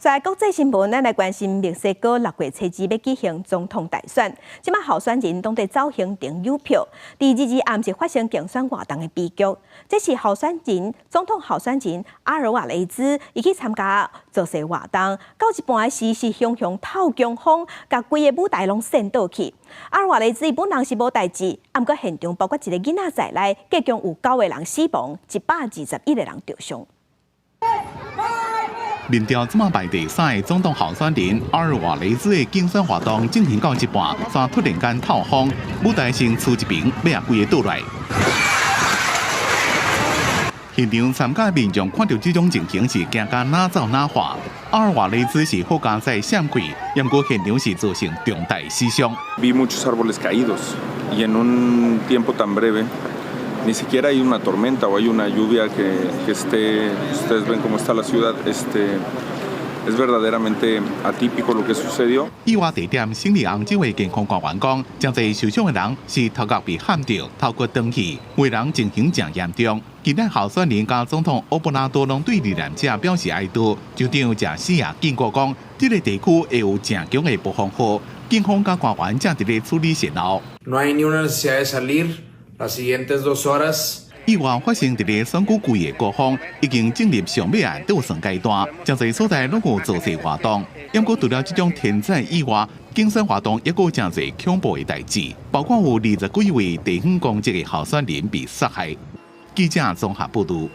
在國際新聞，咱來關心墨西哥6月初二欲舉行總統大選，這馬候選人攏佇走行程誘票。佇二二暗時發生競選活動的悲劇，這是候選人總統候選人阿爾瓦雷茲，伊去參加造勢活動，到一半時是雄雄透強風，共規个舞台攏掀倒去。阿爾瓦雷茲本人是無代誌，毋過現場包括一个囡仔在內，計共有九個人死亡，121個人著傷。面朝這馬排第三个總統候選人阿爾瓦雷茲的競選活動進行到一半，煞突然間透風，舞台先出一爿，欲共規个倒來。現場參加民眾看著這種情形是驚甲哪走哪話。阿爾瓦雷茲是好佳哉閃開，毋過現場是造成重大死傷。 Vi muchos árboles caídos y en un tiempo tan breve, ni siquiera hay una tormenta o hay una lluvia que esté, ustedes ven cómo está la ciudad, es verdaderamente atípico lo que sucedió。意外地點聖尼昂州的健康官員講，誠濟受傷的人是頭殼被撼著，頭骨斷去，有人情形誠嚴重。今日候選人佮總統奧布拉多攏對罹難者表示哀悼。州長賈西亞警告講，這个地區會有誠強的暴風雨，警方佮官員正佇咧處理善後。 No hay ni una necesidad de salir las siguientes 2 horas。意外發生佇咧選舉季的高峰，已經進入上尾的倒算階段，誠濟所在攏有造勢活動。毋過除了這種天災意外，競選活動猶閣有誠濟恐怖的代誌，包括有20幾位地方公職的候選人被殺害。記者綜合報導。